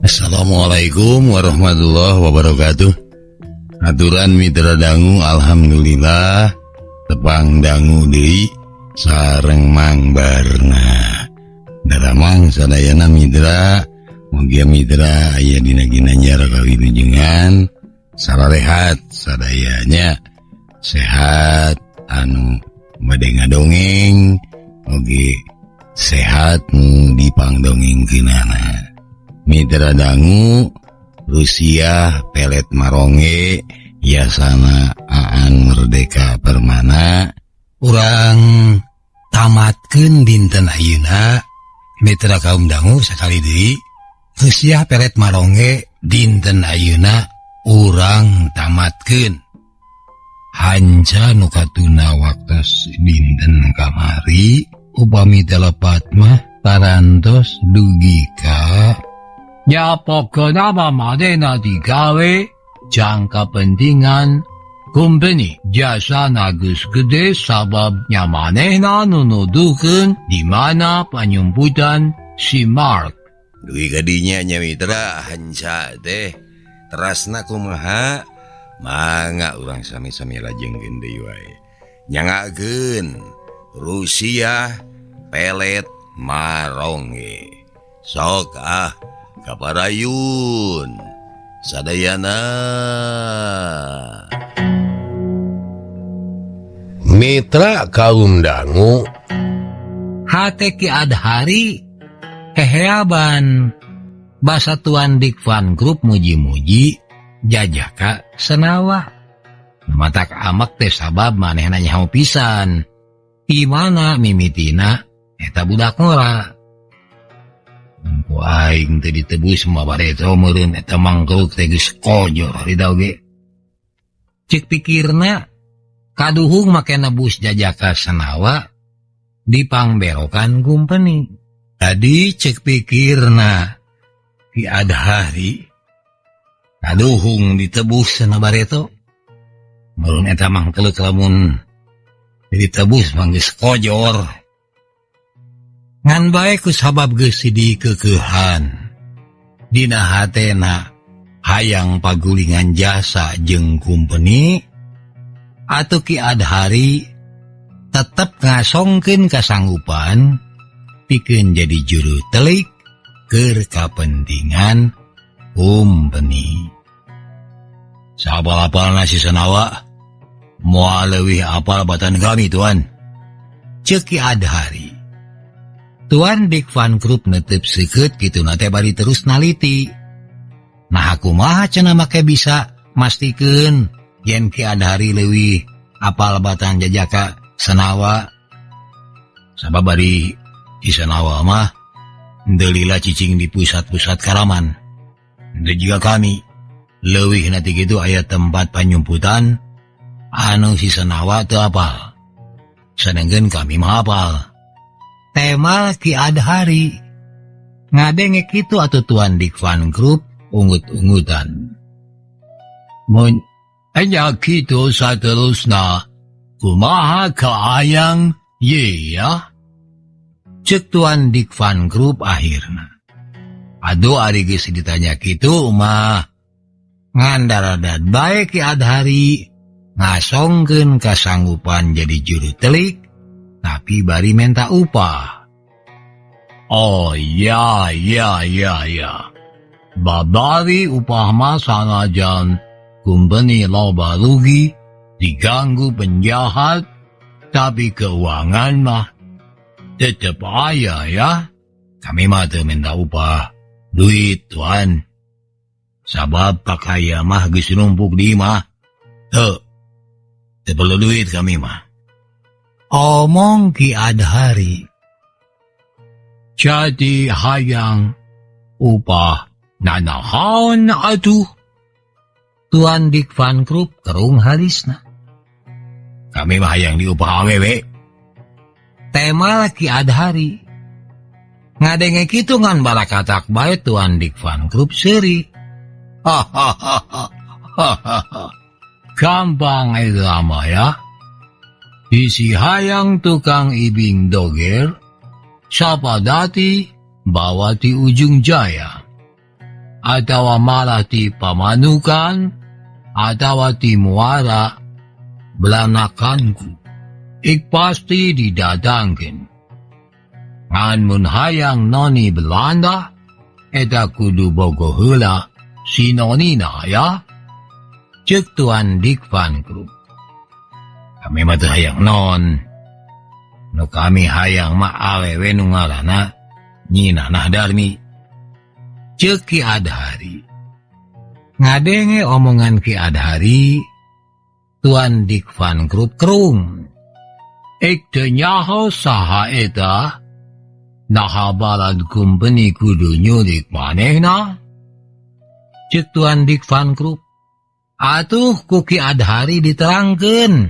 Assalamualaikum warahmatullahi wabarakatuh. Aturan mitra dangu, alhamdulillah tepang dangu deui sareng Mang Barna. Daramang sadayana mitra, mugia mitra aya dina ginanjar kawilujengan sararehat sadayanya, sehat anu bade ngadongeng oge sehat nu dipangdongengkeunana. Mitra dangu, Rusiah Pelet Maronge Yasana Aan Merdeka Permana urang tamatkeun dinten ayeuna. Mitra kaum dangu, sakali deui Rusiah Pelet Maronge dinten ayeuna urang tamatkeun. Hanca nu katuna waktos dinten kamari, upami teu lepat mah, parantos dugi ka Ya, pokona mah manehna digawe jang kepentingan company, jasana geus gede sabab nya manehna nu nuduhkeun di mana panyumputan si Mark. Dugi ka dinya nya, mitra. Hanca teh terasna kumaha, mangga urang sami-sami lajengkeun deui wae. Nyanggakeun Rusiah Pelet Maronge. Sok ah, kaparayun sadayana. Mitra kaum dangu. Hate Ki Adhari heheaban basa Tuan Dick Van Group muji-muji jajaka Senawa. Matak amek teh sabab manehna nyaho pisan di mana mimitina eta budak ngora. Ku aing teh ditebus mah bareto meureun eta mangkruk teh geus kojor harita oge. Cek pikirna kaduhung make nebus jajaka Senawa dipangberokan kumpeni. Tadi cek pikirna Ki Adhari kaduhung ditebus sana bareto meureun eta mangkeluk lamun ditebus mah geus kojor. Ngan bae ku sabab geus dikeukeuhan dina hatena hayang pagulingan jasa jeung kumpeni atuh Ki Adhari tetep ngasongkeun kasanggupan pikeun jadi juru telik keur kapentingan kumpeni. Saapal-apalna si Senawa moal leuwih apal batan kami, Tuan, ceuk Ki Adhari. Tuan Dick Van Group netep seukeut kitu teh bari terus naliti. Nah, kumaha cenah make bisa mastikeun yen Ki Adhari leuwih apal batan jajaka Senawa? Sabab bari di Senawa mah lila cicing di pusat-pusat karaman. Dan juga kami leuwih nanti gitu aya tempat panyumputan anu si Senawa teu apal. Sedangkan kami mah apal. Tema Ki Adhari ngadenge kitu atuh Tuan Dick Van Group ungut-ungutan. Mun enya kitu saterusna kumaha kaayang ye ya? Cek Tuan Dick Van Group akhirna. Aduh, ari geus ditanya kitu mah ngandaradat bae Ki Adhari ngasongkeun kasanggupan jadi juru telik tapi bari menta upah. Oh ya ya ya ya. Babari upah mah sanajan kumpeni loba rugi diganggu penjahat, tapi keuangan mah tetep aya ya. Kami mah teu minta upah duit, Tuan. Sabab pakaya mah geus numpuk di imah. Teu. Teu perlu duit kami mah. Omong Ki Adhari. Jadi hayang upah nanaon atuh? Tuan Dick Van Group kerung halisna. Kami mah hayang diupah awewe. Tema Ki Adhari. Ngadenge kitu ngan barakatak bae Tuan Dick Van Group seuri. Hahaha. Gampang eta mah ya. Isi hayang tukang ibing doger, sapadati bawa ti Ujung Jaya. Atawa malah ti Pamanukan atawa ti Muara Belanakanku. Ik pasti didatangkeun. Ngan mun hayang noni Belanda eta kudu bogoh heula si nonina ya. Cek Tuan Dick Van Group. Kami mah teu hayang non. Nu kami hayang mah awewe nu ngaranna Nyi Nanah Darmi. Cek Ki Adhari. Ngadenge omongan Ki Adhari, Tuan Dick Van Group kerung. Ik teu nyaho saha eta, naha balad kumpeni kudu nyulik manehna. Cek Tuan Dick Van Group. Atuh ku Ki Adhari diterangkeun.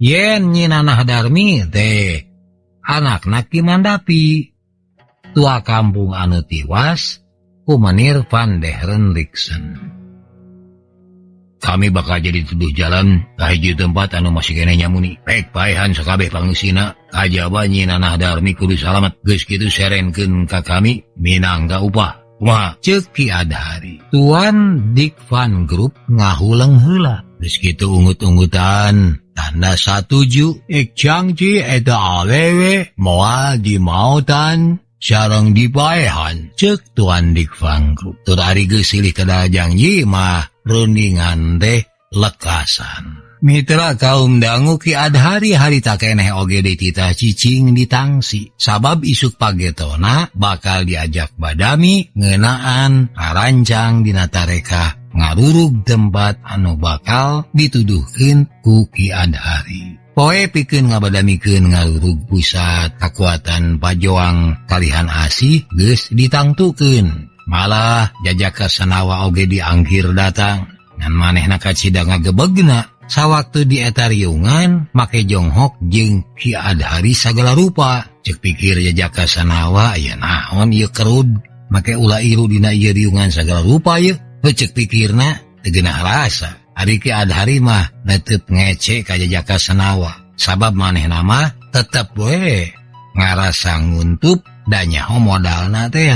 Yen Nyi Nanah Darmi teh anakna Ki Mandapi, tua kampung anu tiwas ku Menir Van Dehren Riksen. Kami bakal jadi tuduh jalan ka hiji tempat anu masih keneh nyamuni. Rek paehan sakabeh pangeusina, kajaba Nyi Nanah Darmi kudu salamet. Geus kitu serenkeun ka kami minangka upah. Kumaha? Ceuk Ki Adhari. Tuan Dick Van Group ngahuleng heula. Geus kitu ungut-ungutan tanda satuju. Ik cangci eta awewe moal dimautan sareng dipaehan. Ceuk Tuan Dick Van Group. Tur ari geus silih kada janji mah rundingan teh lekasan. Mitra kaum dangu Ki Adhari harita keneh oge dititah cicing di tangsi. Sabab isuk pagetona bakal diajak badami ngeunaan arancang dina tareka ngarurug tempat anu bakal dituduhkeun ku Ki Adhari. Poe pikeun ngabadamikeun ngarurug pusat kakuatan pajoang kalihan asih geus ditangtukeun. Malah jajaka Senawa oge diangkir datang. Ngan manehna kacida ngagebegna. Sawaktu di eta riungan make jonghok jeung Ki Adhari sagala rupa. Cek pikir jajaka Senawa ya naon ieu kerud make ulah iru dina ieu riungan sagala rupa ieu. Heuh cek pikirna teu geunah rasa. Ari Ki Adhari mah netep ngece ka jajaka Senawa. Sabab manehna mah tetep we ngarasa nguntup da nyaho modalna teh.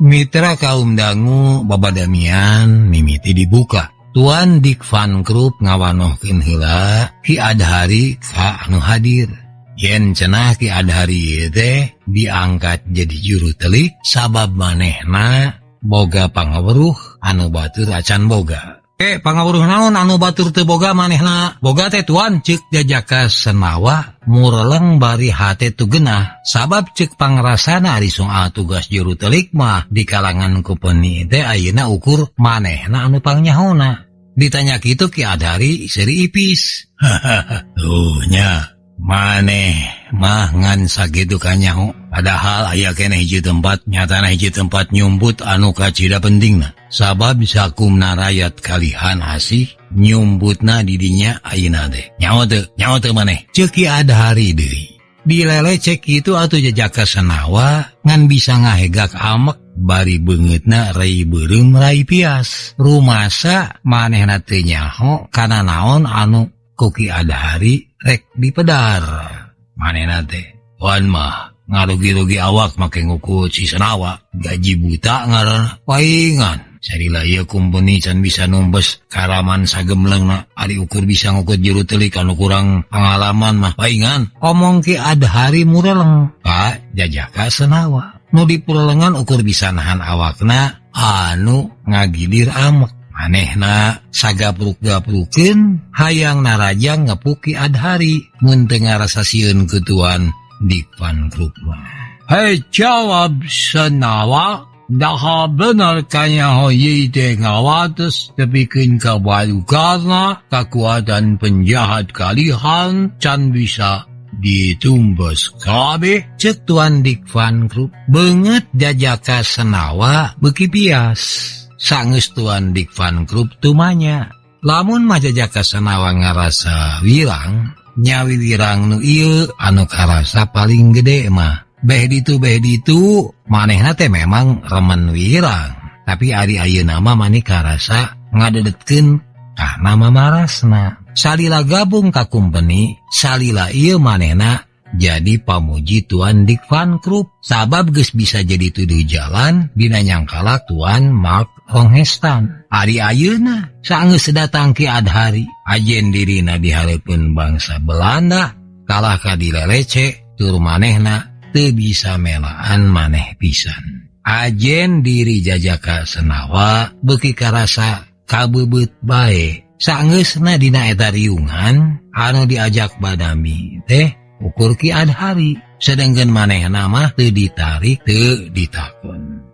Mitra kaum dangu babadamian mimiti dibuka. Tuan Dick Van Group ngawanohkeun heula Ki Adhari ka anu hadir. Yen cenah Ki Adhari ieu teh diangkat jadi juru telik sabab manehna boga pangaweruh anu batur acan boga. Pangaweruh naon anu batur teu boga manehna? Boga teh tuan ceuk jajaka Senawa mureleng bari hate tu genah. Sabab ceuk pangrasana ari soal tugas juru telik mah di kalangan kupeni teh ayeuna ukur manehna anu pangnyahona. Ditanya kitu Ki Adhari seuri ipis. Tuh nya maneh mah ngan sakitu kanyaho. Padahal aya keneh hiji tempat nyatana hiji tempat nyumput anu kacida pentingna. Sabab sakumna rayat kalihan asih nyumputna didinya ayeuna teh. Nyaho teu? Nyaho teu maneh? Ceuk Ki Adhari deui. Dilelecek kitu atuh jajaka Senawa ngan bisa ngahegak amek bari beungeutna rei beureum rai pias. Rumasa manehna teu nyaho kana naon anu ku Ki Adhari rek dipedar. Manehna teh wan mah ngarugi-rugi awak make ngukut si Senawa gaji buta ngaranna paingan. Sarila ieu kumpeni can bisa numpes karaman sagemlengna ari ukur bisa ngukut juru telik anu kurang pengalaman mah paingan. Omong Ki Adhari mureleng ka jajaka Senawa nu dipurelengan ukur bisa nahan awakna anu ngagilir amek. Manehna sagapruk-gaprukeun hayang narajang ngepuk Ki Adhari mun teu ngarasa sieun ku Tuan Dick Van Group mah. Hei jawab Senawa, Daha bener kanyaho ye teh ngawates tepikeun ka balukarna kakuatan penjahat kalihan can bisa ditumbes kabeh. Ceuk Tuan Dick Van Group beungeut jajaka Senawa beuki pias. Sanggeus Tuan Dick Van Group tumanya. Lamun mah jajaka Senawa ngarasa wirang, nyawi wirang nu ieu anu karasa paling gede mah. Beh ditu beh ditu manehna teh memang remen wirang, tapi ari ayeuna mah mani karasa ngadedetkeun kana mamarasna. Salila gabung ka kumpeni, salila ieu manehna Jadi pamuji Tuan Dick Van Krup sabab geus bisa jadi tuduh jalan dina nyangkala Tuan Mark Ronghestan. Ari ayeuna saenggeus datang Ki Adhari ajen dirina dihareupeun bangsa Belanda kalah ka dilelece tur manehna teu bisa melaan maneh pisan. Ajen diri jajaka Senawa beuki karasa kabebeut bae. Saenggeusna dina eta riungan anu diajak badami teh ukur Ki Adhari sedangkan manehna mah teu ditarik teu ditakon.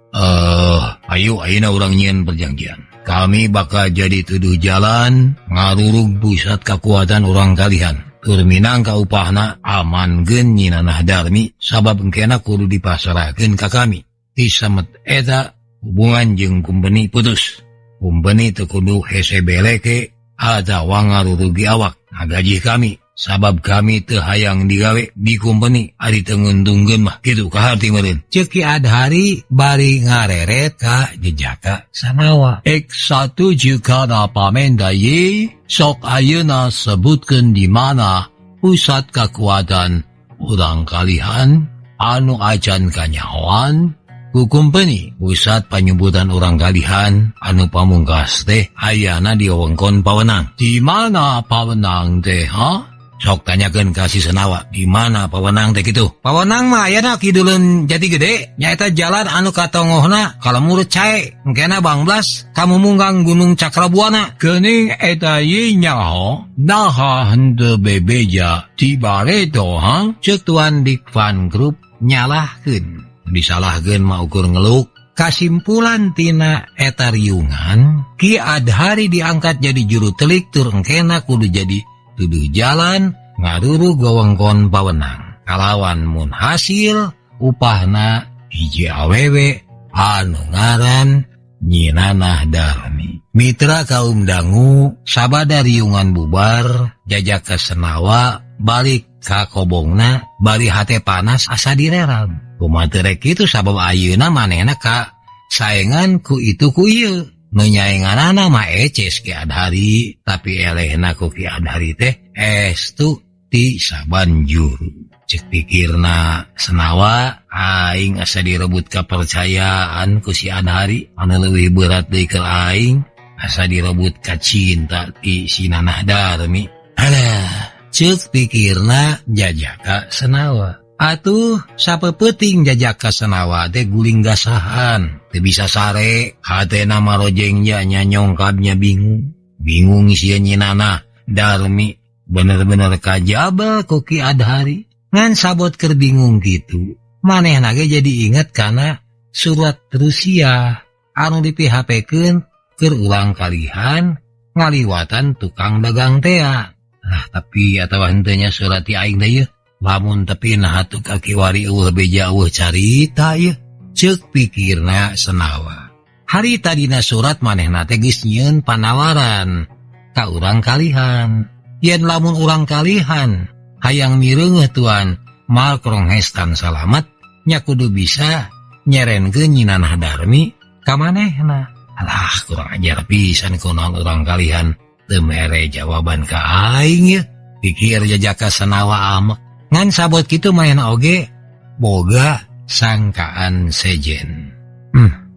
Ayo ayeuna urang nyieun perjanjian. Kami bakal jadi tuduh jalan ngarurug pusat kekuatan urang kalihan. Tur minangka upahna amankeun Nyi Nanah Darmi sabab engkena kudu dipasrahkeun ka kami. Ti samet eta hubungan jeung kumpeni putus. Kumpeni teu kudu hese beleke atawa ngarurugi awak ngagajih kami. Sabab kami teu hayang digawe di kumpeni ari teu nguntungkeun mah kitu kaharti meureun. Ceuk Ki Adhari bari ngareret ka jejaka Sanawa. Ek satuju kana pamenda ye sok ayeuna sebutkeun di mana pusat kekuatan urang kalihan anu acan kanyahoan ku kumpeni. Pusat panyumbutan urang kalihan anu pamungkas teh ayana di wewengkon Pawenang. Di mana Pawenang teh ha? Sok tanyakeun ka si Senawa di mana Pawenang teh kitu. Pawenang mah ayana kiduleun Jati Gede nyaeta jalan anu katongohna kalemur cae engkena Bangblas kamumunggang Gunung Cakrabuana. Geuning eta ye nyaho naha henteu bebeja di bareto ha? Ceuk Tuan Dick Van Group nyalahkeun. Disalahkeun mah ukur ngeluk. Kasimpulan tina eta riungan Ki Adhari diangkat jadi juru telik tur engkena kudu jadi tuduh jalan ngarurug wewengkon Pawenang. Kalawan mun hasil upahna hiji awewe anu ngaran Nyi Nanah Darmi. Mitra kaum dangu sabada riungan bubar jajaka Senawa balik ka kobongna bari hate panas asa direrab. Kumaha teu rek kitu sabab ayeuna manehna ka saengan ku itu ku ieu. Nu nyaenganana mah eces Ki Adhari tapi elehna ku Ki Adhari teh estu ti saban juru. Cek pikirna Senawa aing asa direbut kapercayaan ku si Adhari anu leuwih berat deui keur aing asa direbut ka cinta ti si Nanah Darmi. Alah, cek pikirna jajaka Senawa. Atuh sapeupeting jajaka Senawa teh guling gasahan teu bisa sare hatena marojeng nya nyongkabnya bingung. Bingung sieun Nyi Nanah Darmi bener-bener kajabel ku Ki Adhari. Ngan sabot keur bingung kitu manehna ge jadi inget kana surat Rusia anu di P H P-keun keur ulang kalihan ngaliwatan tukang dagang tea. Nah tapi atawa henteu nya surat ti aing teh yeuh. Lamun tepi nah atuh ka kiwari eueuh beja eueuh carita yeuh. Ceuk pikirna Senawa. Hari tadina surat manehna teh geus nyieun panawaran ka urang kalihan. Yen lamun urang kalihan hayang mireungeuh Tuan Mark Ronghestan salamet nya kudu bisa nyerenkeun Nyi Nanah Darmi ka manehna. Alah kurang ajar pisan kunaon urang kalihan teu mere jawaban ka aing yeuh. Pikir jajaka Senawa amek. Ngan sabot kitu manehna oge boga sangkaan sejen.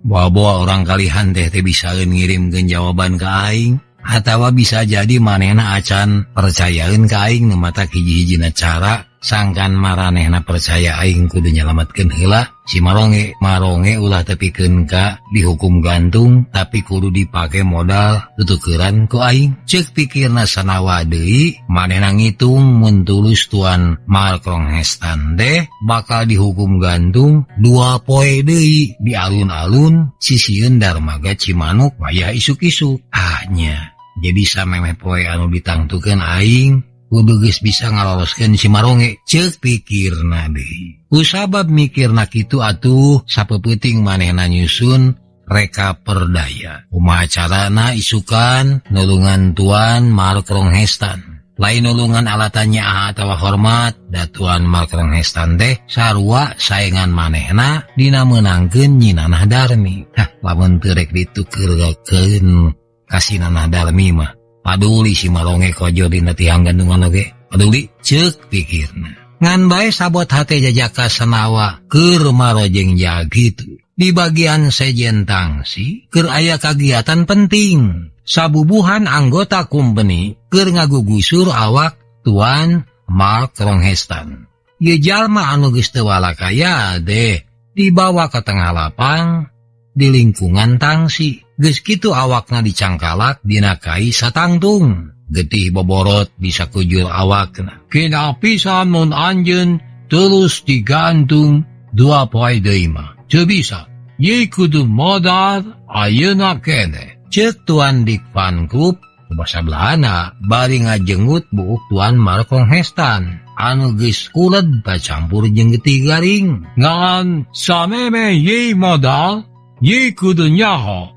Bawa-bawa orang kalihan teh teh bisaeun ngirimkeun jawaban ka aing atawa bisa jadi manehna acan percayaeun ka aing nu mata hiji-hijina cara sangkan maranehna percaya aing kudu nyalametkeun heula si Maronge. Maronge ulah tepikeun ka dihukum gantung tapi kudu dipake modal tutukeran ku aing. Ceuk pikirna Sanawa deui manehna ngitung mun tulus Tuan Mark Ronghestan teh bakal dihukum gantung 2 poe deui di alun-alun sisieun darmaga Cimanuk wayah isuk-isuk. Ah nya jadi samemeh poe anu ditangtukeun aing kudu geus bisa ngaloloskeun si Maronge. Ceuk pikirna deui. Kusabab mikirna kitu atuh sapeupeting manehna nyusun reka perdaya. Kumaha carana isukan nulungan Tuan Mark Ronghestan. Lain nulungan alatannya atawa hormat da Tuan Mark Ronghestan teh sarua saengan manehna dina meunangkeun Nyi Nanah Darmi. Hah, lamun teu rek ditukeurkeun ka si Nanah Darmi mah paduli si Maronge kojo dina tiang gantungan oge. Paduli ceuk pikirna. Ngan bae sabot hate Jajaka Senawa keur marojeng ja gitu. Di bagian sejen tangsi keur aya kagiatan penting. Sabubuhan anggota kumpeni keur ngagugusur awak Tuan Mark Ronghestan. Ye jalma anu geus teu walakaya deh dibawa ke tengah lapang di lingkungan tangsi. Geus kitu awakna dicangkalak dina kai satangtung. Getih boborot bisa kujur awakna. Kena pisan mun anjeun terus digantung 2 poe deui mah. Teu bisa. Ye kudu modal ayeuna keneh. Ceuk Tuan Dick Van Klub basa Belanda bari ngajenggut buuk Tuan Mark Ronghestan anu geus kuled bacampur jeung getih garing. Ngan sameme ye modal ye kudu nyaho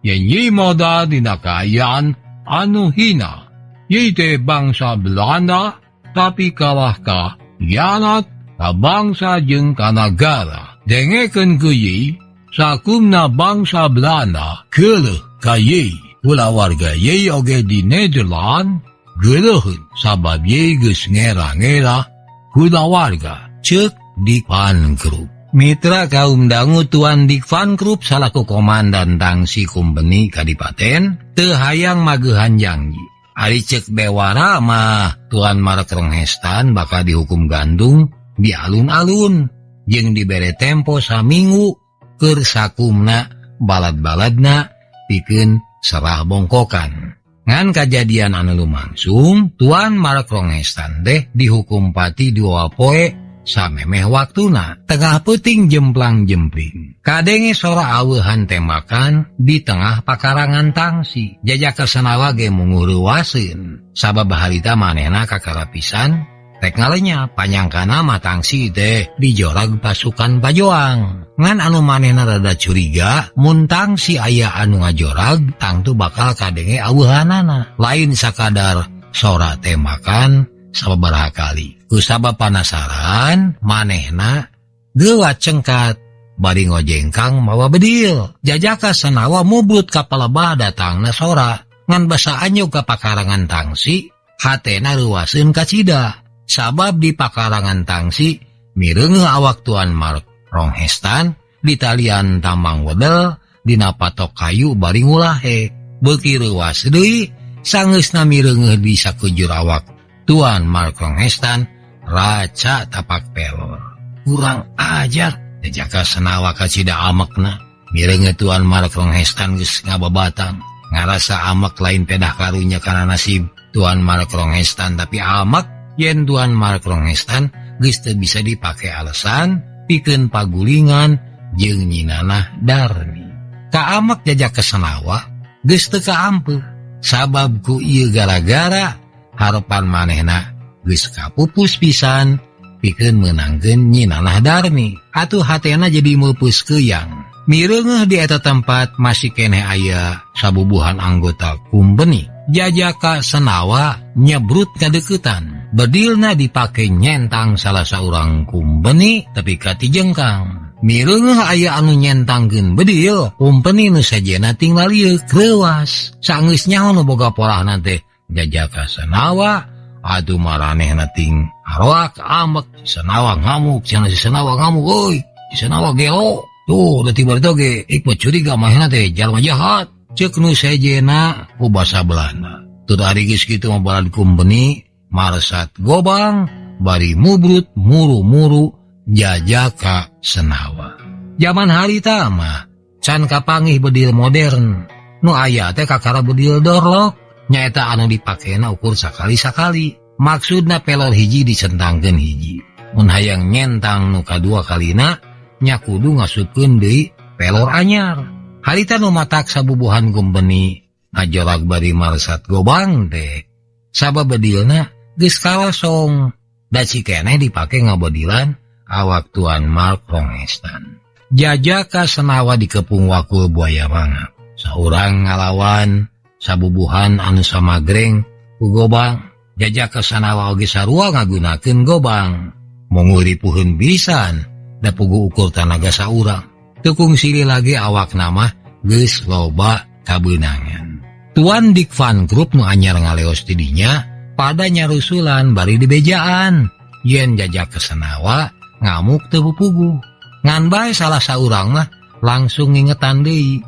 yen ye modal dina kaayaan anu hina. Ye teh bangsa Belanda tapi kalah ka hianat ka bangsa jeung ka nagara. Dengekeun ku ye sakumna bangsa Belanda keuleuh ka ye. Kulawarga ye oge di Nederland geuleuheun sabab ye geus ngera-ngera kulawarga. Ceuk Dick Van Klub. Mitra kaum dangu Tuan Dick Van Klub salaku komandan tangsi kumpeni kadipaten teu hayang magehan janji. Ari ceuk bewara mah Tuan Mark Ronghestan bakal dihukum gantung di alun-alun jeung dibere tempo saminggu keur sakumna balad-baladna pikeun serah bongkokan. Ngan kajadian anu lumangsung, Tuan Mark Ronghestan teh dihukum pati 2 poe samemeh waktuna. Tengah peuting jemplang-jempling. Kadenge sora aweuhan tembakan di tengah pakarangan tangsi. Jajaka Senawa ge mungureuwaseun. Sabab harita manehna kakara pisan rek ngalenya panyangkana mah tangsi teh dijorag pasukan pajoang. Ngan anu manehna rada curiga mun tangsi aya anu ngajorag tangtu bakal kadenge aweuhanana. Lain sakadar sora tembakan sababaraha kali. Kusabab panasaran manehna gewa cengkat bari ngojengkang mawa bedil. Jajaka Senawa mubut ka palebah datangna sora. Ngan basa anyug ka pakarangan tangsi hatena reuwaseun kacida. Sabab di pakarangan tangsi mireungeuh awak Tuan Mark Ronghestan di talian tamang wedel dina patok kayu bari ngulahe. Beuki reuwas deui sangeusna mireungeuh di sakujur awak Tuan Mark Ronghestan raca tapak pelor. Kurang ajar Jajaka Senawa kacida amekna. Mireungeuh Tuan Mark Ronghestan geus ngababatang. Ngarasa amek lain pedah karunya kana nasib Tuan Mark Ronghestan, tapi amek yen Tuan Mark Ronghestan geus teu bisa dipake alasan pikeun pagulingan jeung Nyinanah Darmi. Kaamek Jajaka Senawa geus teu kaampeuh sabab ku ieu gara-gara harepan manehna geus kapupus pisan pikeun meunangkeun Nyinanah Darmi. Atuh hatena jadi meupus keuyang. Mireungeuh di eta tempat masih keneh aya sabubuhan anggota kumpeni. Jajaka Senawa nyebrut kadeukeutan. Bedilna dipake nyentang salah saurang kumpeni tapi katijengkang. Mireungeuh aya anu nyentangkeun bedil, kumpeni nu sejenna tinggal ieu kreuwas. Sageus nyaho nu boga porahna teh Jajaka Senawa, atuh maranehna ting haroak amek. Si Senawa ngamuk, cenah si Senawa ngamuk euy, si Senawa gelo. Tuh, da tiba-tiba ge ik mah curiga manehna teh jalma jahat. Ceuk nu sejenna ku basa Belanda. Teu ari geus kitu mah balad kumpeni marsat gobang bari mubrut muru-muru Jajaka Senawa. Zaman harita mah can kapangih bedil modern. Nu aya teh kakara bedil dorlok, nyaeta anu dipakena ukur sakali-sakali. Maksudna pelor hiji dicentangkeun hiji. Mun hayang nyentang nu kadua kalina nya kudu ngasupkeun deui pelor anyar. Harita nu matak sabubuhan kumpeni ngajorag bari marsat gobang teh sabab bedilna geus kalosong. Da cikeneh dipake ngabedilan awak Tuan Mark Ronghestan. Jajaka Senawa dikepung wakul buaya mangap. Saurang ngalawan sabubuhan anu samagreng ku gobang. Jajaka Senawa oge sarua ngagunakeun gobang. Monguripuheun pisan da pugu ukur tanaga saurang. Teu kungsili lagi awak nama geus loba kabeunangan. Tuan Dick Van Klub nu anyar ngaleos ti dinya pada nyarusulan bari dibejaan. Yen Jajaka Senawa ngamuk teu puguh. Ngan bae salah saurang mah langsung ngingetan deui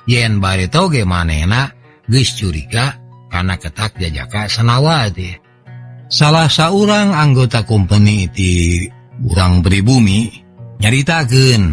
yen bareto ge manehna geus curiga kana ketak Jajaka Senawa teh. Salah saurang anggota company ti urang pribumi nyaritakeun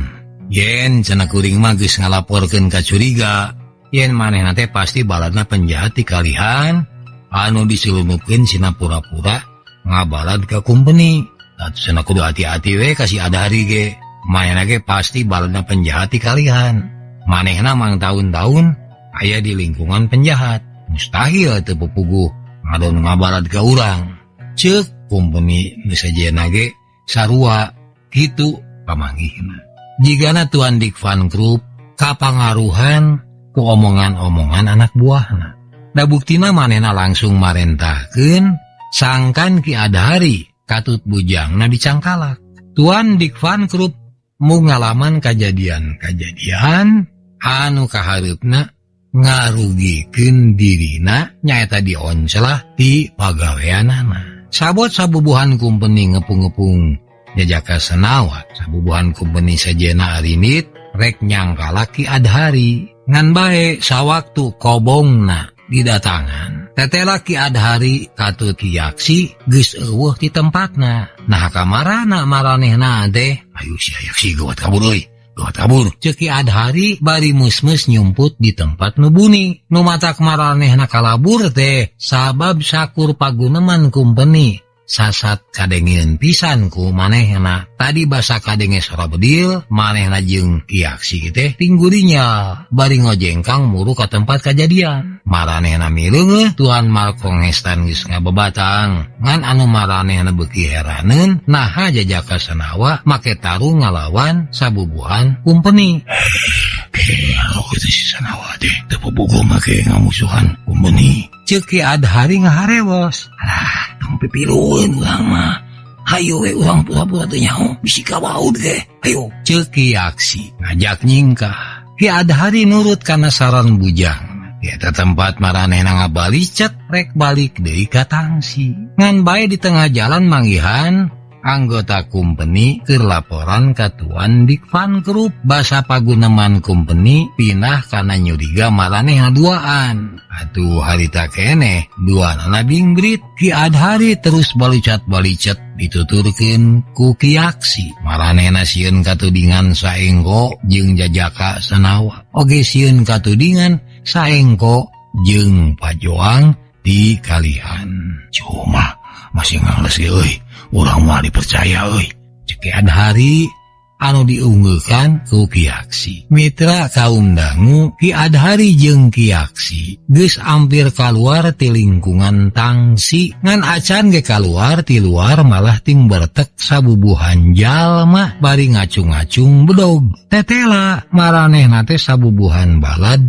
yen cenah kuring mah geus ngalaporkeun ka curiga yen manehna teh pasti baladna penjahat ti kalihan anu diselundupkeun sina pura-pura ngabalad ka company. Atuh cenah kudu hati-hati we ka si Adhari ge. Manehna ge pasti baladna penjahat ti kalihan. Manehna mang tahun-tahun aya di lingkungan penjahat. Mustahil teu pupuguh ngadon ngabalad ka urang. Ceuk company nu sejenna ge sarua kitu pamanggihna. Jigana Tuan Dick Van Group kapangaruhan ku omongan-omongan anak buahna. Da buktina manehna langsung marentahkeun sangkan Ki Adhari katut bujangna dicangkalak. Tuan Dick Van Group mungalaman kajadian-kajadian anu kahareupna ngarugikeun dirina nyaeta dioncelah ti pagaweanana. Sabot sabubuhan kumpeni ngepung-ngepung Jajaka Senawa, sabubuhan kumpeni sejena arinit rek nyangkalak Ki Adhari. Ngan bae sawaktu kobongna didatangan, tetela Ki Adhari katut Ki Yaksi geus eueuh ti tempatna. Nah kamarana maranehna teh, ayo si Yaksi gawat kabur euy, gawat kabur. Ceuk Ki Adhari bari mus-mus nyumput di tempat nu buni. Nu matak maranehna kalabur teh sabab sakur paguneman kumpeni sasat kadengeun pisan ku manehna. Tadi basa kadenge sora bedil, manehna jeung Ki Yaksi teh tinggurinya bari ngojengkang muru ka tempat kajadian. Maranehna mileungeuh Tuan Mark Rongestan geus ngabebatang. Ngan anu maranehna beuki heraneun naha Jajaka Senawa make tarung ngalawan sabubuhan kumpeni. Senawa teh teu puguh make ngamusuhan kumpeni. Ceuk Ki Adhari ngaharewos. Alah, tong pipilueun urang mah. Hayo we urang pura-pura teu nyaho, bisi kabaud ge. Hayo. Ceuk Ki Yaksi ngajak nyingkah. Ki Adhari nurut kana saran bujang. Di eta tempat maranehna ngabalicet rek balik deui ka tangsi. Ngan bae di tengah jalan manggihan anggota kumpeni keur laporan ka Tuan Dick Van Group basa paguneman kumpeni pindah kana nyuriga maranehna duaan. Atuh harita keneh duanana bingbrit. Ki Adhari terus balicat-balicet dituturkeun ku Ki Yaksi. Maranehna sieun katudingan saengko jeung Jajaka Senawa. Oge sieun katudingan saengko jeung pajoang di kalihan. Cuma masih ngales ge euy. Urang mah dipercaya euy. Ceuk Ki Adhari anu diunggeukan ku Ki Yaksi. Mitra kaum dangu Ki Adhari jeung Ki Yaksi geus ampir kaluar ti lingkungan tangsi. Ngan acan ge kaluar ti luar malah ting bertek sabubuhan jalma bari ngacung-ngacung bedog. Tetela maranehna teh sabubuhan balad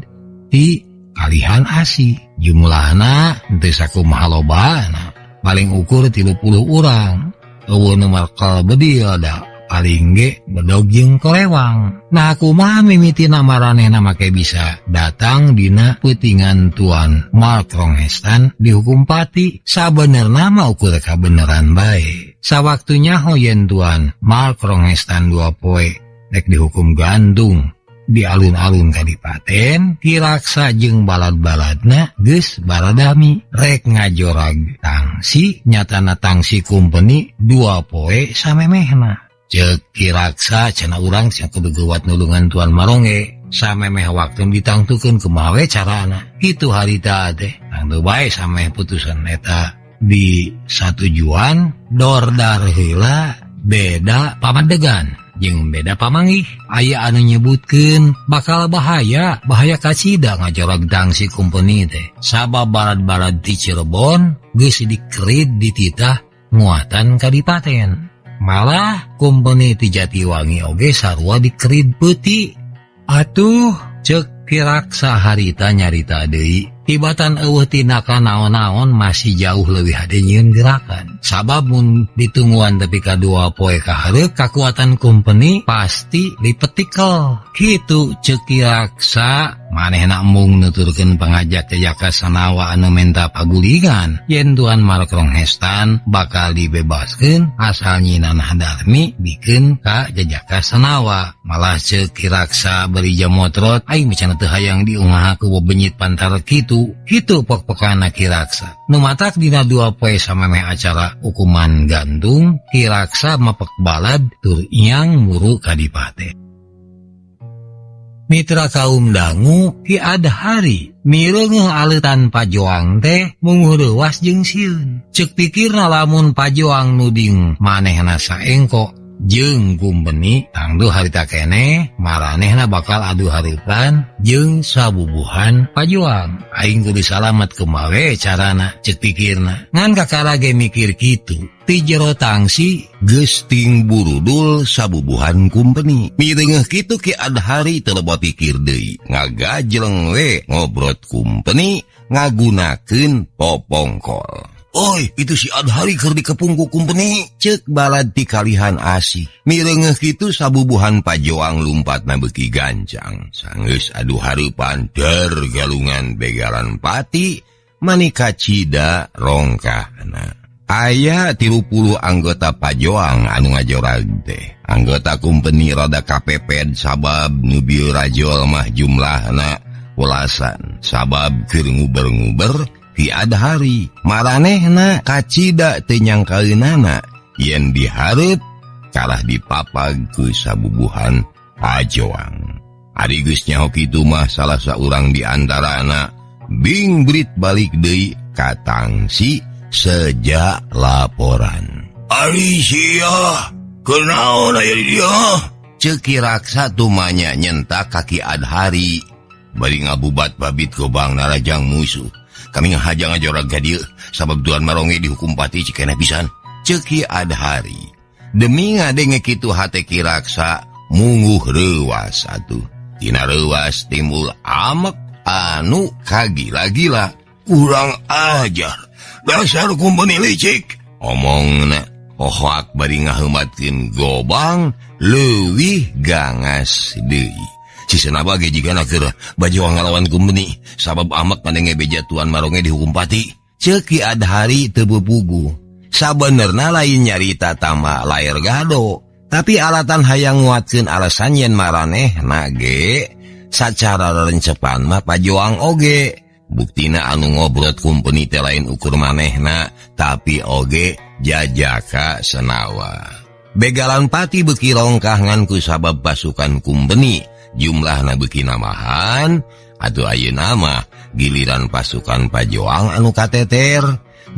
ti kalihan asih. Jumlahna teu sakumaha lobana. Paling ukur 30 urang. Eueuh nu markel bedil da paling ge bedog jeung kolewang. Nah kumaha mimitina maranehna make bisa datang dina peutingan Tuan Mark Rongestan dihukum pati. Sabenerna mah ukur kabeneran bae. Sawaktunya hoyen Tuan Mark Rongestan 2 poe rek dihukum gantung di alun-alun kadipaten, Ki Raksa jeung balad-baladna geus baradami rek ngajorag tangsi nyatana tangsi kumpeni 2 poe samemehna. Ceuk Ki Raksa cenah urang cenah kudu geuwat nulungan Tuan Maronge samemeh waktu ditangtukeun kumaha we carana. Kitu harita teh tangtu bae sameh putusan eta di satujuan dordar heula beda pamadegan jeung beda pamanggih. Aya anu nyebutkeun bakal bahaya, bahaya kacida ngajorag tangsi kumpeni teh. Sabab balad-balad ti Cirebon geus dikerid dititah muatan kadipaten. Malah kumpeni ti Jatiwangi oge sarua dikerid peuti. Atuh ceuk Ki Raksa harita nyarita deui, tibatan eueuh tindakan naon-naon masih jauh leuwih hade nyieun gerakan. Sabab mun ditungguan tepi ka 2 poe ka hareup kakuatan kumpeni pasti dipetikel. Kitu ceuk Ki Raksa Manehna mung nuturkeun pangajak Jajaka Sanawa anu menta pagulingan yen Tuan Markrong Hestan bakal dibebaskeun asal Nyi Nanah Darmi bikeun ka Jajaka Sanawa. Malah ceuk Ki Raksa bari jamotrot aing micana teu hayang diungaha ku bebenyit pantar kitu. Kitu pok-pokana Ki Raksa. Nu matak dina 2 poe samemeh acara hukuman gantung, Ki Raksa mapek balad tur iang muru kadipate. Mitra kaum dangu Ki Adhari mireungeuh aleutan pajoang teh mung reuwas jeung sieun. Ceuk pikirna lamun pajoang nuding manehna saengko jeung kumpeni tangduh harita keneh maranehna bakal adu hareupan jeung sabubuhan pajoang. Aing kudu salamet kumaha we carana ceuk pikirna. Ngan kakara ge mikir kitu ti jero tangsi geus ting burudul sabubuhan kumpeni. Mireungeuh kitu Ki Adhari teu loba pikir deui, ngagajleng we ngobrot kumpeni ngagunakeun popongkol. Oi, itu si Adhari keur dikepung ku kumpeni, ceuk balad ti kalihan asih. Mireungeuh kitu sabubuhan pajoang lumpatna beuki gancang. Sanggeus adu hareupan der galungan begalan pati manika cida rongkahna. Aya 30 anggota pajoang anu ngajorag teh. Anggota kumpeni rada kapeped sabab nu bieu rajol mah jumlahna welasan. Sabab keur nguber-nguber Ki Adhari maranehna kacida teu nyangkaeunana yen dihareup kalah dipapag ku sabubuhan pajoang. Ari geus nyaho kitu mah salah saurang di antarana bingbrit balik deui ka tangsi sejak laporan. Ari sia kunaon aya di dieu? Ceuk Ki Raksa tumanya nyentak ka Ki Adhari bari ngabubat babit gobang narajang musuh. Kami ngahajang ngajorag ka dieu sabab Tuan Maronge dihukum pati cikeneh pisan. Ceuk Ki Adhari. Demi ngadenge kitu hate Ki Raksa mungguh reuwas atuh. Tina reuwas timbul amek anu kagila-gila. Kurang ajar, dasar kumpeni licik. Omongna hohoak bari ngaheumatkeun gobang leuwih gangas deui. Cisena bage jigana keur bajoang ngalawan kumpeni sabab amek ngadenge beja Tuan Maronge dihukum pati. Ceuk Ki Adhari teu puguh. Sabenerna lain nyarita tama layar gado, tapi alatan hayang nguatkeun alasan yen maranehna ge sacara rencepan mah pajoang oge. Buktina anu ngobrot kumpeni teh lain ukur manehna, tapi oge Jajaka Senawa. Begalan pati beuki rongkah ngan ku sabab pasukan kumpeni jumlahna beuki namahan, atuh ayeuna mah giliran pasukan pajoang anu kateter.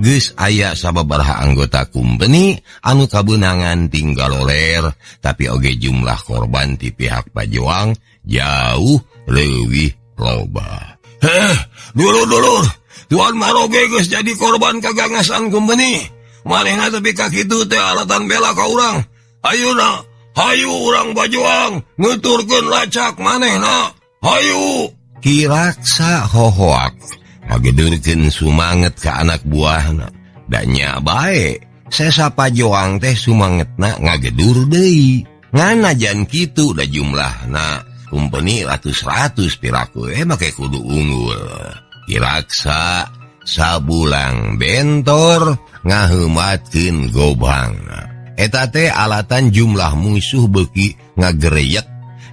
Geus aya sababaraha anggota kumpeni anu kabeunangan tinggal loler, tapi oge jumlah korban ti pihak pajoang jauh leuwih loba. Heh, dulur-dulur, Tuan Maroge geus jadi korban kagangasan kumpeni. Manehna tepi ka kitu teh alatan bela ka urang. Ayeuna hayu urang bajoang nuturkeun lacak manehna. Hayu. Ki Raksa hohoak ngagedurkeun sumanget ka anak buahna. Da nya bae, sesa pajoang teh sumangetna ngagedur deui. Nganajan kitu da jumlahna kumpeni ratus-ratus piraku make kudu unggul. Ki Raksa sabulang bentor ngaheumatkeun gobangna. Eta teh alatan jumlah musuh beuki ngagereyek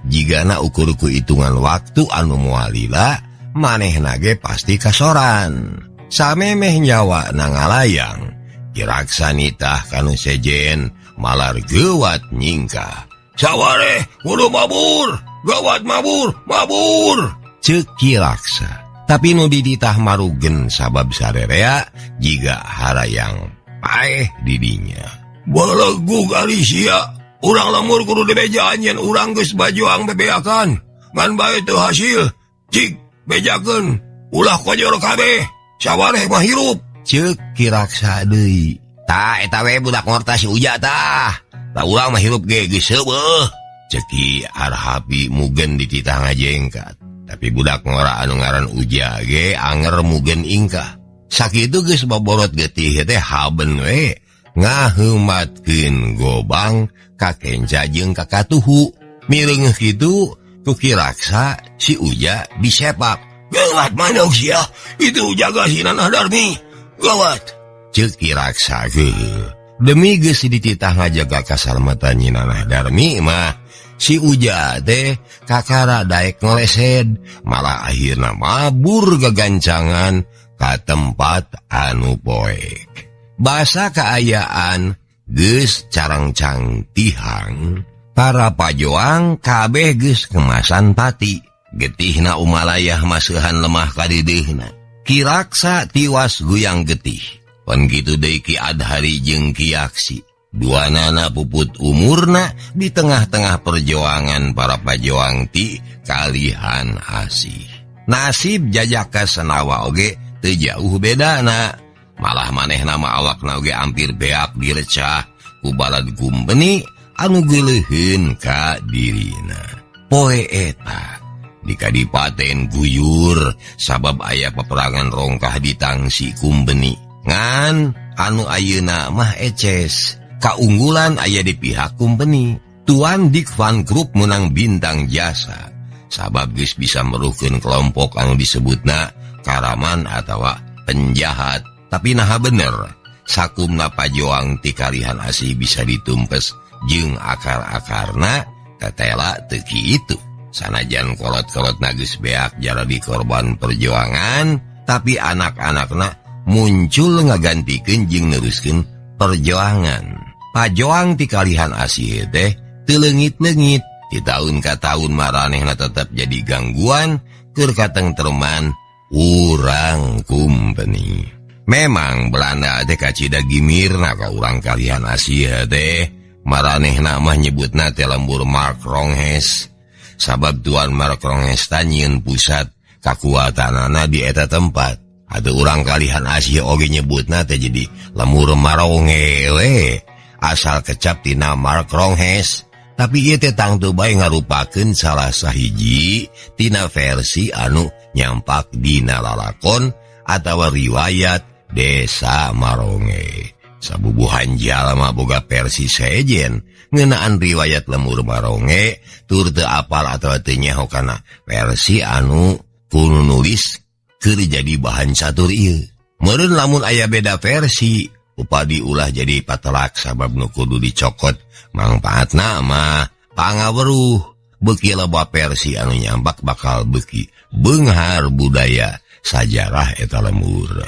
jigana ukur ku hitungan waktu anu moal lila manehna ge pasti kasoran. Samemeh nyawa na ngalayang, Ki Raksa nitah kanu sejen malar geuwat nyingkah. Saware kudu mabur, gawat mabur, mabur. Ceuk Ki Raksa. Tapi nu dititah marugen sabab sarerea jiga harayang paeh didinya. Belegug ari sia, urang lemur kudu dibejaan yen urang geus bajoang bebeakan. Ngan bae teu hasil, cik bejakeun, ulah kojor kabeh, sawareh mah hirup. Ceuk Ki Raksa deui. Tah eta we budak ngorta si Uja tah. Lah urang mah hirup ge geus seueuh. Ceuk Ki Arhapi mugen dititah ngajengkat. Tapi budak ngora anu ngaran Uja ge anger mugen ingkah. Sakitu geus baborot getih teh haben we ngaheumatkeun gobang ka kenca jeung ka katuhu. Mireungeuh kitu Ku Ki Raksa si Uja disepak. Gawat manuk sia, itu jaga si Nanah Darmi. Gawat. Ceuk Ki Raksa geuleuh. Demi geus dititah ngajaga kasalamatan Nyi Nanah Darmi mah si Uja teh kakara daek ngelesed, malah akhirna mabur gagancangan ka tempat anu poek. Basa kaayaan geus carangcang tihang, para pajoang kabeh geus kemasan pati. Getihna umalayah maseuhan lemah kadidihna. Ki Raksa tiwas guyang getih. Pan kitu deui Ki Adhari jeung Ki Yaksi. Duanana puput umurna di tengah-tengah perjuangan para pajoang ti Kalihan Asih. Nasib Jajaka Senawa oge teu jauh bedana. Malah manehna mah awakna oge hampir beak direcah ku balad kumpeni anu geuleuheun ka dirina. Poe eta di kadipaten guyur sabab aya peperangan rongkah di tangsi kumpeni. Ngan anu ayeuna mah eces, kaunggulan aya di pihak kumpeni. Tuan Dick Van Group menang bintang jasa sabab geus bisa meruhkeun kelompok anu disebutna karaman atawa penjahat. Tapi naha bener sakumna pajoang ti Kalihan Asih bisa ditumpes jeung akar-akarna tetela teu kitu. Sanajan kolot-kolot geus beak jadi korban perjuangan, tapi anak-anakna muncul ngagantikeun jeung neruskeun perjuangan. Pajoang ti Kalihan Asih teh teu leungit-leungit, di tahun ka tahun maranehna tetep jadi gangguan keur katengtreman urang kumpeni. Memang Belanda teh kacida gimirna ka urang Kalihan Asih teh, maranehna mah nyebutna teh lembur Mark Ronghes. Sabab Tuan Mark Ronghes tanyieun pusat kakuatanana di eta tempat. Atuh urang Kalihan Asih oge nyebutna teh jadi lemur Maronge we, asal kecap tina Mark Ronghes. Tapi ieu teh tangtu bae ngarupakeun salah sahiji tina versi anu nyampak dina lalakon atawa riwayat Desa Maronge. Sabubuhan jalma boga versi sejen ngeunaan riwayat lemur Maronge, tur teu apal atawa teu nyaho kana versi anu kudu nulis keur jadi bahan catur ieu. Meureun lamun aya beda versi, upadi ulah jadi patelak sabab nu kudu dicokot mangpaatna mah pangaweruh. Beuki loba versi anu nyambak bakal beuki beunghar budaya sajarah eta lemur.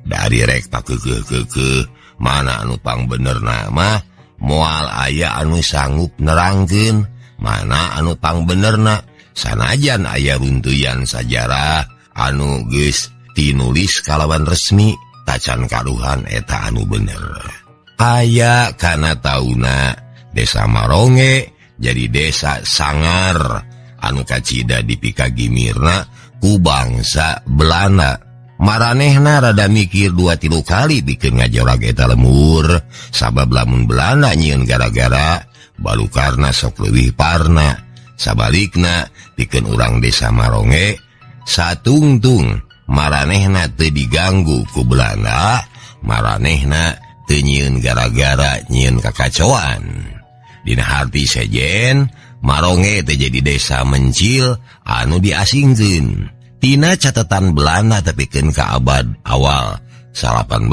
Dari rek pakekeuh-keukeuh mana anu pang benerna mah moal aya anu sanggup nerangkeun mana anu pang benerna, sanajan aya runtuyan sajarah anu geus tinulis kalawan resmi tacan karuhan eta anu bener. Aya kana tauna Desa Maronge jadi desa sangar anu kacida dipikagimirna ku bangsa Belanda. Maranehna rada mikir 2-3 kali bikin ngajorag eta lemur, sabab lamun Belanda nyieun gara-gara balukarna sok leuwih parna. Sabalikna pikeun urang Desa Maronge satungtung maranehna teu diganggu ku Belanda, maranehna teu nyieun gara-gara nyieun kakacauan. Dina harti sejen Maronge teh jadi desa mencil anu diasingkeun. Tina catatan Belanda tepikeun ka abad awal 18,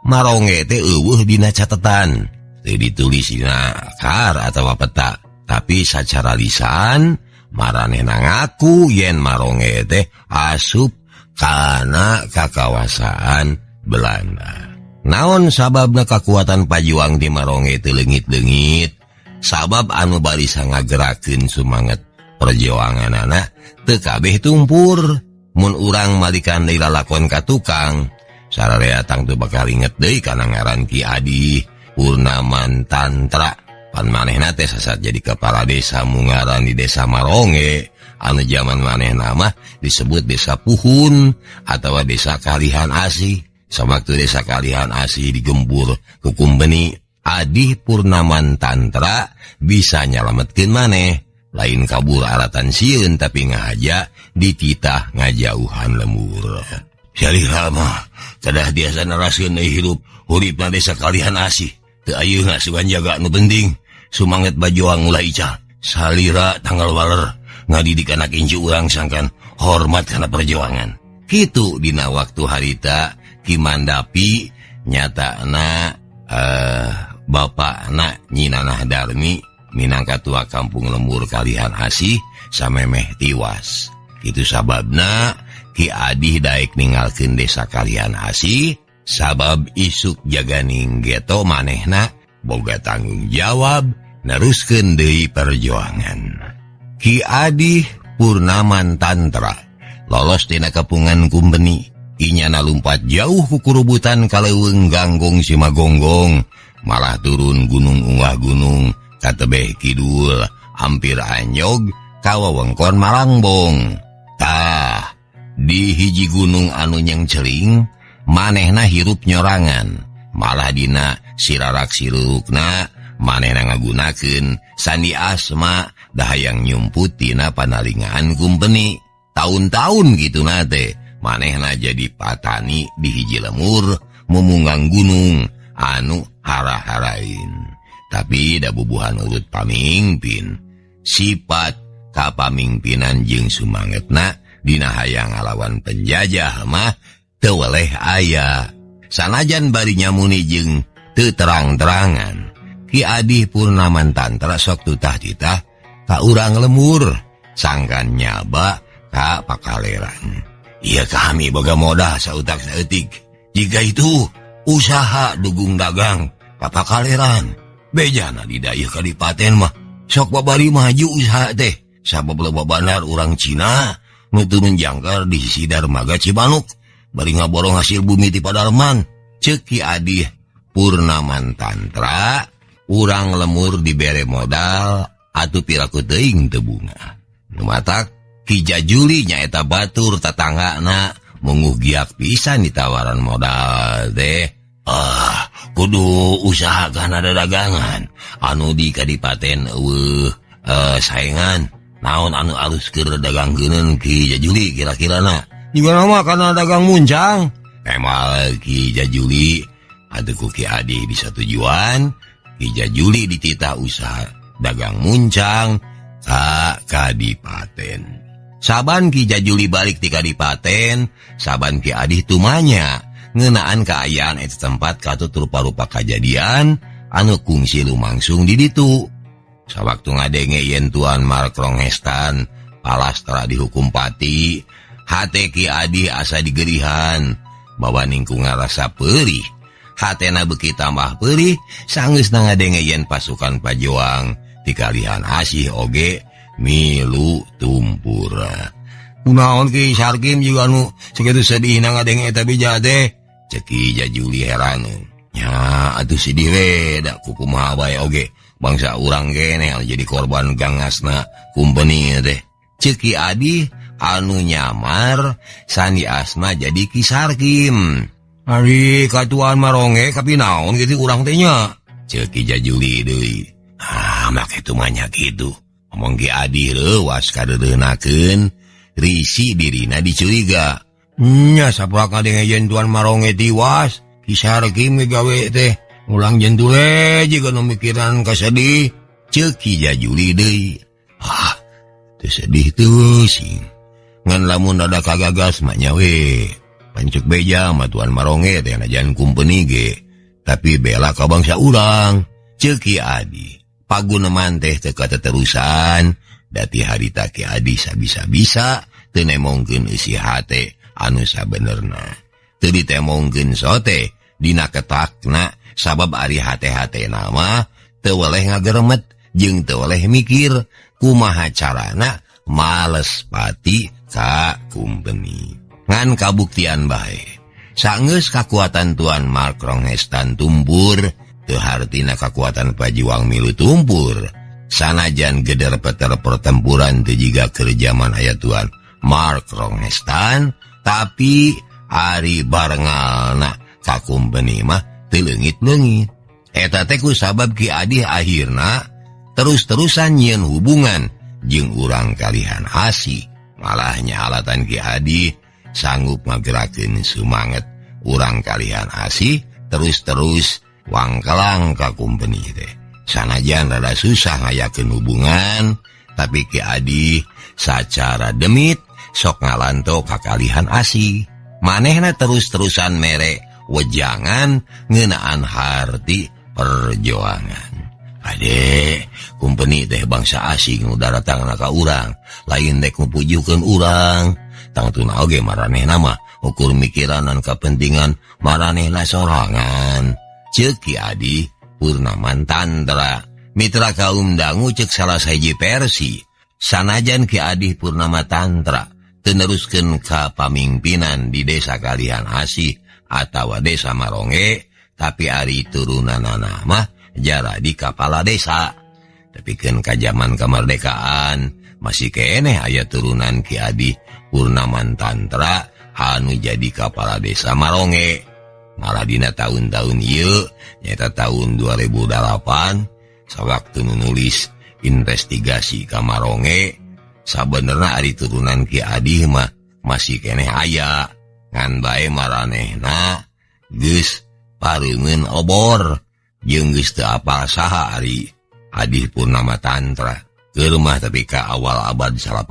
Maronge teh euweuh dina catatan. Teu ditulis dina kar atawa peta, tapi sacara lisan maranehna ngaku yen Maronge teh asup kana kakawasaan Belanda. Naon sababna kakuatan pajuang di Maronge teu leungit-leungit? Sabab anu barisa ngagerakeun sumanget perjuanganana teu kabeh tumpur. Mun urang malikan deui lalakon ka tukang, sararea tangtu bakal inget deui kana ngaran Ki Adi Purnaman Tantra. Pan manehna teh sasat jadi kepala desa mungaran di Desa Maronge anu zaman manehna mah disebut Desa Puhun atawa Desa Kalihan Asih. Sawaktu Desa Kalihan Asih digempur ku kumpeni, Adi Purnaman Tantra bisa nyalametkeun maneh. Lain kabur alatan sieun tapi ngahaja dititah ngajauhan lemur. Salira mah kedah biasa naraskeun deui hirup huripna Desa Kalihan Asih. Teu ayeuna sugan jaga nu penting sumanget bajoang ulah ical. Salira tanggal waler Ngadidik anak incu urang sangkan hormat kana perjuangan. Kitu dina waktu harita Ki Mandapi nyatana bapakna Nyi Nanah Darmi minangka tua kampung lembur Kalihan Asih samemeh tiwas. Kitu sababna Ki Adih daek ninggalkeun desa Kalihan Asih sabab isuk jaganing geto manehna boga tanggung jawab neruskeun deui perjuangan. Ki Adih Purnaman Tantra lolos tina kepungan kumpeni. Inyana lumpat jauh ku kurubutan kaleuweung Ganggong Simagonggong, malah turun gunung unggah gunung katebeh kidul hampir anyog ka wewengkon Malangbong. Tah di hiji gunung anu nyengceling manehna hirup nyorangan, malah dina sirarak sirurukna manehna ngagunakeun sandi asma dahayang nyumput tina panalingaan kumpeni. Tahun-tahun gitu nate manehna jadi patani di hiji lemur mumunggang gunung anu hara-harain. Tapi da bubuhan urut pamingpin sifat kapamingpinan jeung sumangetna dina hayang ngalawan penjajah mah teu weleh aya. Sanajan bari nyamuni jeung teu terang-terangan, Ki Adih Purnaman Tantra sok tutah-titah ka urang lemur sangkan nyaba ka pakaleran. Iya kami boga modal sautak saeutik. Jika itu usaha dugung dagang ka pakaleran. Bejana di dayeuh kadipaten mah sok babari maju usaha teh. Sabab loba bandar urang Cina nu turun jangkar di sisi Darmaga Cimanuk bari ngaborong hasil bumi ti Padarman. Ceuk Ki Adih Purnaman Tantra urang lemur dibere modal atuh piraku teuing teu bunga. Nu matak Ki Jajuli nyaeta batur tatanggana munguh giak pisan ditawaran modal teh. Ah, kudu usaha kana dagangan anu di kadipaten eueuh saengan naon anu alus keur dagangkeun Ki Jajuli kira-kirana. Juga mah kana dagang muncang. Emal Ki Jajuli atuh ku Ki Adih bisa tujuan Ki Jajuli dititah usaha dagang muncang ka kadipaten. Saban Ki Jajuli balik ti kadipaten, saban Ki Adih tumanya ngeunaan kaayaan eta tempat katut rupa-rupa kajadian anu kungsi lumangsung di ditu. Sawaktu ngadenge yen Tuan Mark Rongestan palastra dihukum pati, hate Ki Adih asa digerihan, bawa ningkung ngarasa perih. Hatena beuki tambah perih sanggeusna ngadenge yen pasukan pajuang ti Kalihan Asih oge milu tumpura. Kunaon Ki Sarkim juga nu sakitu sedihna ngadenge eta bija teh? Ceuk Ki Jajuli heran. Nya atuh sedih we da kukumaha bae oge bangsa urang keneh anu jadi korban gangasna kumpeni teh. Ceuk Ki Adih anu nyamar sandi asma jadi Ki Sarkim. Ari katuan maronge kapi naon kitu urang teh nya? Ceuk Ki Jajuli deui. Ah, make tumanya kitu. Omong Ki Adih leuwas kadeudeunakeun risi dirina dicuriga. Nya saprak ngadenge yen Tuan Maronge tiwas, Ki Sarkim gawe teh ulang jentule jiga nu mikiran kasedih. Ceuk Ki Jajuli deui. Ah, teu sedih teu sing. Ngan lamun rada kagagas mah nya we. Pancuk beja mah Tuan Maronge teh najan kumpeni ge, tapi bela ka bangsa urang. Ceuk Ki Adih. Paguneman teh teu kateterusan, dati harita Ki Adih sabisa-bisa teu nemongkeun eusi hate anu sabenerna. Teu ditemongkeun sote dina ketakna sabab ari hate-hatena mah teu weleh ngageremet jeung teu weleh mikir kumaha carana males pati ka kumpeni. Ngan kabuktian bae. Sanggeus kakuatan Tuan Mark Rongestan tumpur, teu hartina kakuatan pajuang milu tumpur. Sanajan geder peter pertempuran teu jiga keur jaman aya Tuan Mark Rongestan, tapi ari barengalna ka kumpeni mah teu leungit-leungit. Eta teh ku sabab Ki Adih akhirna terus-terusan nyieun hubungan jeung urang Kalihan Asih. Malahnya alatan Ki Adih sanggup ngagerakeun sumanget urang Kalihan Asih terus-terus wangkelang ka kumpeni teh. Sanajan rada susah ngayakeun hubungan, Tapi Ki Adi sacara demit sok ngalanto kakalihan asih. Manehna terus-terusan mere wejangan ngeunaan harti perjuangan. Ade, kumpeni teh bangsa asing nu daratangna ka urang, lain dek mupujukeun urang. Tangtuna oge maranehna mah ukur mikiranan kapentingan maranehna sorangan. Ceuk Ki Adi Purnaman Tantra. Mitra kaum dangu cek salah sahiji versi. Sanajan Ki Adi Purnama Tantra teu neruskeun ka pamimpinan di desa Kalihan Asih atawa desa Maronge, tapi ari turunanana mah jaradi kapala desa. Tepikeun ka zaman kemerdekaan masih keneh aya turunan Ki Adi Purnaman Tantra anu jadi kapala desa Maronge. Malah dina tahun-tahun ieu nyaeta tahun 2008 sawaktu nu nulis investigasi ka Maronge, sabenerna ari turunan Ki Adi mah masih keneh aya, ngan bae maranehna geus pareungeun obor jeung geus teu apal saha ari Adi Purnama Tantra. Keur mah tapi ka awal abad 18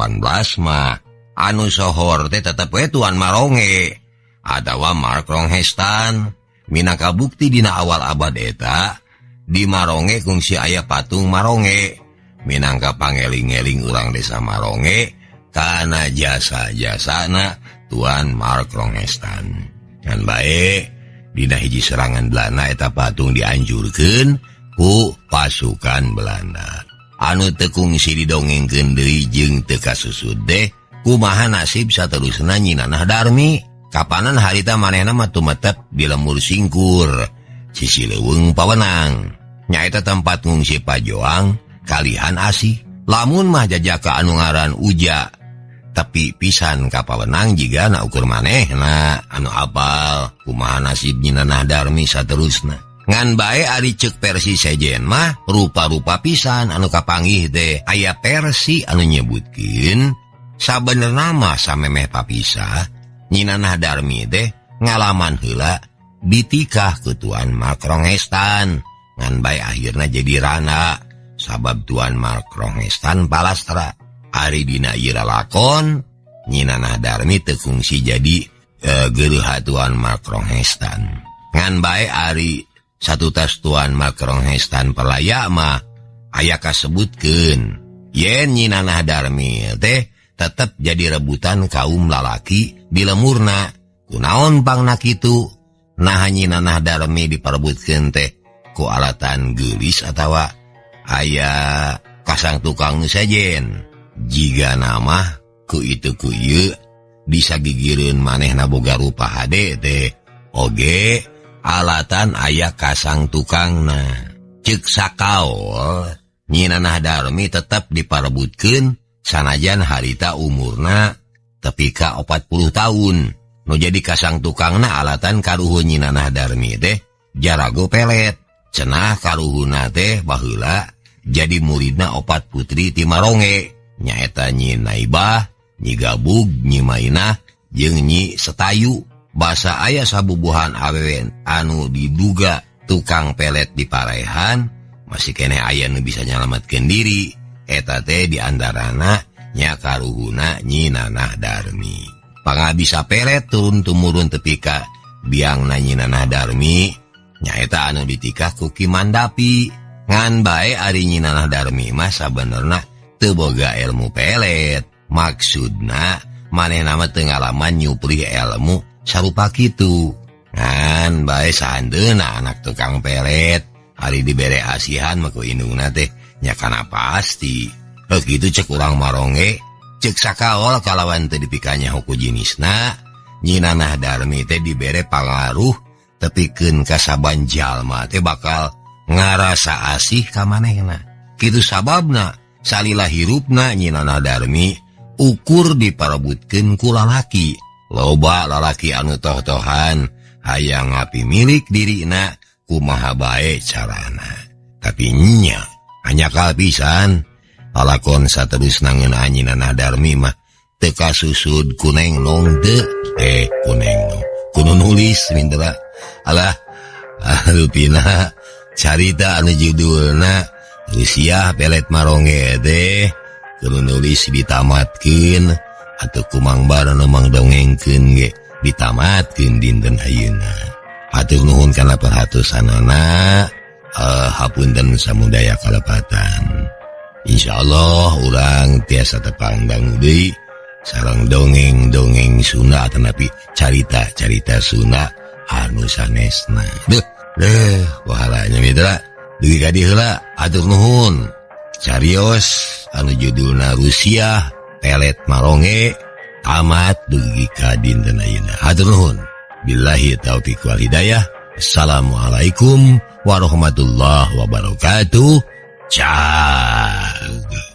mah anu sohor teh tetep we Tuan Maronge atawa Mark Ronghestan. Minangka bukti dina awal abad eta di Maronge kungsi aya patung Maronge minangka pangeling-eling urang desa Maronge kana jasa-jasana Tuan Mark Ronghestan. Ngan bae dina hiji serangan Belanda eta patung dianjurkeun ku pasukan Belanda. Anu teu kungsi didongengkeun deui jeung teu kasusud teh kumaha nasib saterusna Nyi Nanah Darmi. Kapanan harita manehna mah tumetep di lemur singkur sisi leuweung pawenang, nyaeta tempat ngungsi pajoang Kalihan Asih. Lamun mah jajaka anu ngaran Uja tapi pisan ka pawenang jiga na ukur manehna anu apal kumaha nasib Nyi Nanah Darmi saterusna. Ngan bae ari ceuk versi sejen mah rupa-rupa pisan anu kapanggih teh. Aya versi anu nyebutkeun sabenerna mah samemeh papisah Nyi Nanah Darmi teh ngalaman heula ditikah ku Tuan Mark Ronghestan. Ngan bae akhirna jadi rana sabab Tuan Mark Ronghestan palastra. Ari dina ieu lalakon Nyi Nanah Darmi teu kungsi jadi geureuha Tuan Mark Ronghestan. Ngan bae ari satutas Tuan Mark Ronghestan perlaya mah aya kasebutkeun yen Nyi Nanah Darmi teh tetep jadi rebutan kaum lalaki di lemurna. Kunaon pangna kitu? Naha Nyi Nanah Darmi diperebutkeun teh ku alatan geulis atawa aya kasang tukang nu sejen. Jiga nama ku itu ku ieu bisa gigireun manehna boga rupa hade teh oge alatan aya kasang tukangna. Ceuk sakaol Nyi Nanah Darmi tetep diparebutkeun sanajan harita umurna tepi ka 40 tahun. Nu jadi kasang tukangna alatan karuhun Nyi Nanah Darmi teh jarago pelet. Cenah karuhunna teh baheula jadi muridna opat putri ti Maronge, nyaeta Nyi Naibah, Nyi Gabug, Nyi Mainah jeung Nyi Setayu. Basa aya sabubuhan awewe anu diduga tukang pelet di parehan masih keneh aya nu bisa nyalametkeun diri. Eta teh diantarana nya karuhuna Nyi Nanah Darmi. Pangabisa pelet turun tumurun tepi ka biangna Nyi Nanah Darmi nyaeta anu ditikah ku Ki Mandapi. Ngan bae ari Nyi Nanah Darmi mah sabenerna teu boga ilmu pelet. Maksudna manehna mah teu ngalaman nyuplih ilmu sarupa kitu. Ngan bae sahandeuna anak tukang pelet ari dibere asihan mah ku indungna teh nya kana pasti. Heuh kitu cek urang Maronge. Cek sakaol kalawan teu dipikanya ku jinisna Nyi Nanah Darmi teh dibere pangaruh tepikeun ka saban jalma teh bakal ngarasa asih ka manehna. Kitu sababna salila hirupna Nyi Nanah Darmi ukur diparebutkeun ku lalaki. Loba lalaki anu toh-tohan hayang ngapi milik dirina kumaha bae carana. Tapi nya anyakal pisan lalakon saterusna ngeunaan Nyi Nanah Darmi mah teu kasusud kuneng nong teu kuneng nong kudu nulis mitra. Alah rupina carita anu judulna Rusiah Pelet Maronge teh Kudu nulis ditamatkeun atau kumang barono mang dongengkeun ge ditamatkeun dinten ayeuna. Hatur nuhun kana perhatosanana, hapunten samudaya kalepatan. Insyaallah urang tiasa tepang dangu deui sareng dongeng-dongeng Sunda atanapi carita-carita Sunda anu sanesna. Duh, deh, pahalanya mitra. Dugi ka dieu heula, hatur nuhun. Carios anu judulna Rusia Pelet Maronge tamat dugi ka dinten ayeuna. Hatur nuhun. Billahi taufiq wal hidayah. Assalamualaikum warahmatullahi wabarakatuh. Cag.